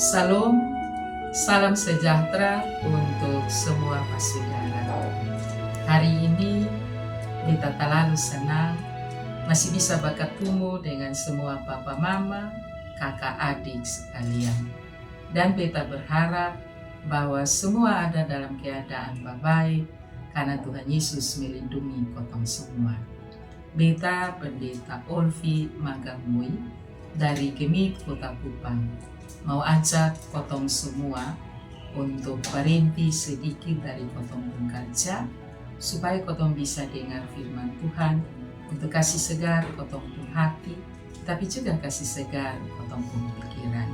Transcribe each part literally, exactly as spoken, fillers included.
Salam, salam sejahtera untuk semua basudara. Hari ini beta talalu senang masih bisa bakatumu dengan semua papa mama, kaka adik sekalian. Dan beta berharap bahwa semua ada dalam keadaan babaik karena Tuhan Yesus melindungi kotong semua. Beta Pendeta Olvi Magamui dari GMIT Kota Kupang mau ajak kotong semua untuk berhenti sedikit dari kotong pung karja supaya kotong bisa dengar firman Tuhan untuk kasih segar kotong pung hati, tapi juga kasih segar kotong pung pikiran.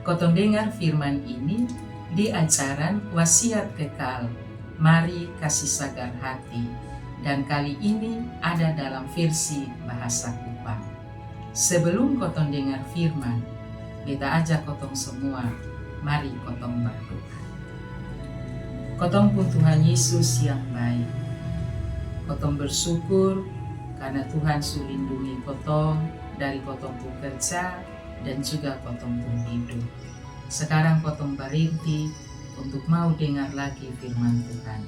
Kotong dengar firman ini di ajaran Wasiat Kekal, Mari Kasih Sagar Hati, dan kali ini ada dalam versi bahasa Kupang. Sebelum kotong dengar firman, beta ajak kotong semua, mari kotong berdoa. Kotong pung Tuhan Yesus yang baik, kotong bersyukur karena Tuhan su lindungi kotong dari kotong pung kerja dan juga kotong pung hidup. Sekarang kotong berhenti untuk mau dengar lagi firman Tuhan.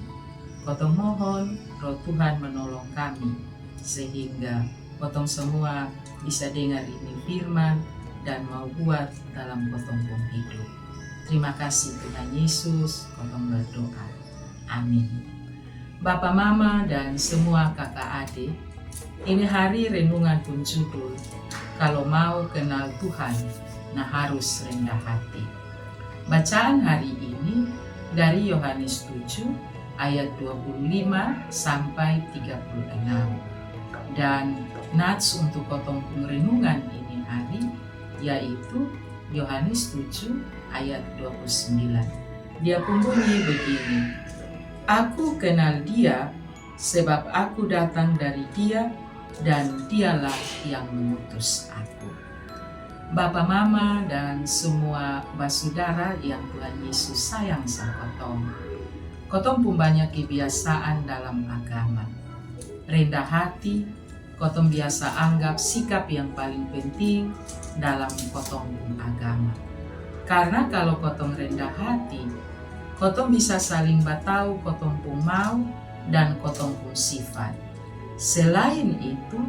Kotong mohon Roh Tuhan menolong kami sehingga kotong semua bisa dengar ini firman dan mau buat dalam kotong pung hidup. Terima kasih Tuhan Yesus, kotong berdoa. Amin. Bapa mama dan semua kaka ade, ini hari renungan pung judul, kalau mau kenal Tuhan, na harus rendah hati. Bacaan hari ini dari Yohanes tujuh ayat dua puluh lima sampai tiga puluh enam. Dan nats untuk kotong pung renungan ini hari yaitu Yohanes tujuh ayat dua puluh sembilan. Dia pung bunyi begini, Aku kenal Dia sebab Aku datang dari Dia dan Dialah yang mengutus Aku. Bapa mama dan semua basudara yang Tuhan Yesus sayang sang kotong. Kotong pung banyak kebiasaan dalam agama. Rendah hati, kotong biasa anggap sikap yang paling penting dalam kotong pung agama. Karna kalo kotong rendah hati, kotong bisa saling batau kotong pung mau dan kotong pung sifat. Selain itu,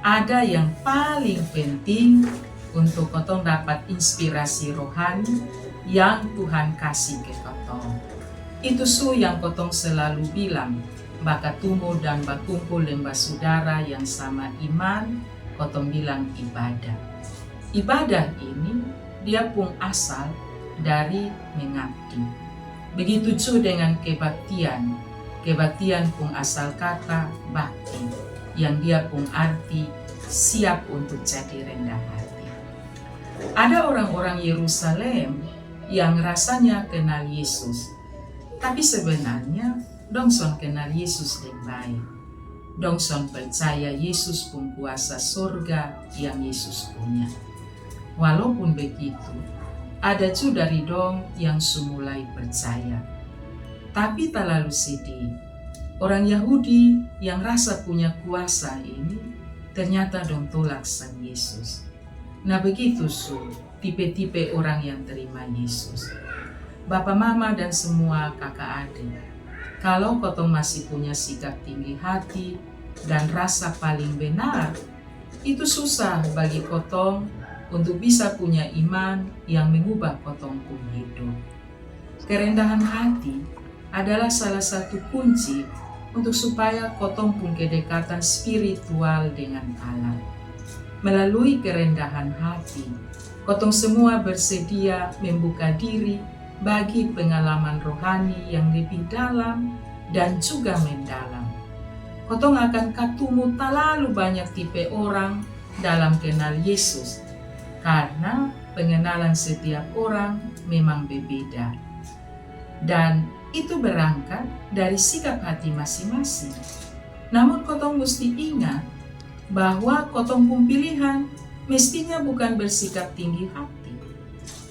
ada yang paling penting untuk kotong dapat inspirasi rohani yang Tuhan kasi ke kotong. Itu su yang kotong selalu bilang, bakatumu dan bakumpul deng basudara yang sama iman, kotong bilang ibadah. Ibadah ini dia pung asal dari mengabdi. Begitu ju dengan kebaktian. Kebaktian pung asal kata bakti, yang dia pung arti siap untuk jadi rendah hati. Ada orang-orang Yerusalem yang rasanya kenal Yesus, tapi sebenarnya dong son kenal Yesus deng bae. Dong son percaya Yesus pung kuasa sorga yang Yesus punya. Walaupun begitu, ada ju dari dong yang su mulai percaya. Tapi talalu sedih, orang Yahudi yang rasa punya kuasa ini ternyata dong tolak sang Yesus. Na begitu su tipe-tipe orang yang terima Yesus. Bapa mama dan semua kaka ade, kalo kotong masih punya sikap tinggi hati dan rasa paling benar, itu susah bagi kotong untuk bisa punya iman yang mengubah kotong pung hidup. Kerendahan hati adalah salah satu kunci untuk supaya kotong pung kedekatan spiritual dengan Allah. Melalui kerendahan hati, kotong semua bersedia membuka diri bagi pengalaman rohani yang lebih dalam dan juga mendalam. Kotong akan katumu talalu banyak tipe orang dalam kenal Yesus, karna pengenalan setiap orang memang bebeda. Dan itu berangkat dari sikap hati masing-masing. Namun kotong musti ingat bahwa kotong pung pilihan mestinya bukan bersikap tinggi hati.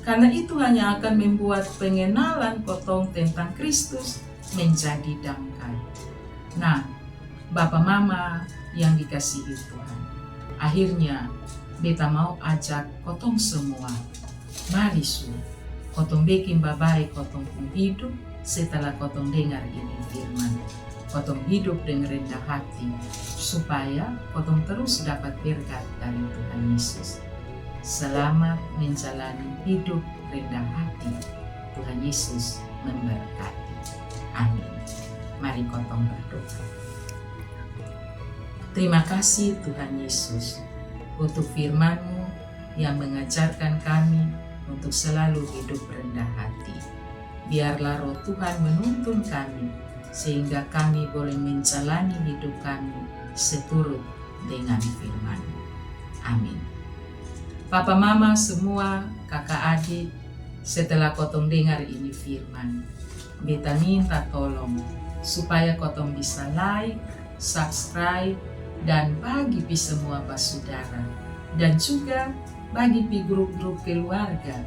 Karna itu hanya akan membuat pengenalan kotong tentang Kristus menjadi dangkal. Nah, bapa mama yang dikasihi Tuhan, akhirnya beta mau ajak kotong semua, mari su, Kotong bekin babae kotong pung hidup setelah kotong dengar ini firman. Kotong hidup deng rendah hati, supaya kotong terus dapat berkat dari Tuhan Yesus. Selamat menjalani hidup rendah hati. Tuhan Yesus memberkati. Amin. Mari kotong berdoa. Terima kasih Tuhan Yesus untuk firman-Mu yang mengajarkan kami untuk selalu hidup rendah hati. Biarlah Roh Tuhan menuntun kami sehingga kami boleh menjalani hidup kami seturut dengan firman. Amin. Papa mama semua, kaka adik, setelah kotong dengar ini firman, beta minta tolong supaya kotong bisa like, subscribe, dan bagi pi semua basudara, dan juga bagi pi grup-grup keluarga.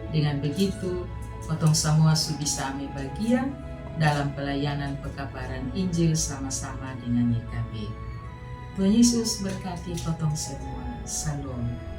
Dengan begitu, kotong semua su bisa ame bagian dalam pelayanan pekabaran Injil sama-sama dengan Y K B. Tuhan Yesus berkati kotong semua. Shalom.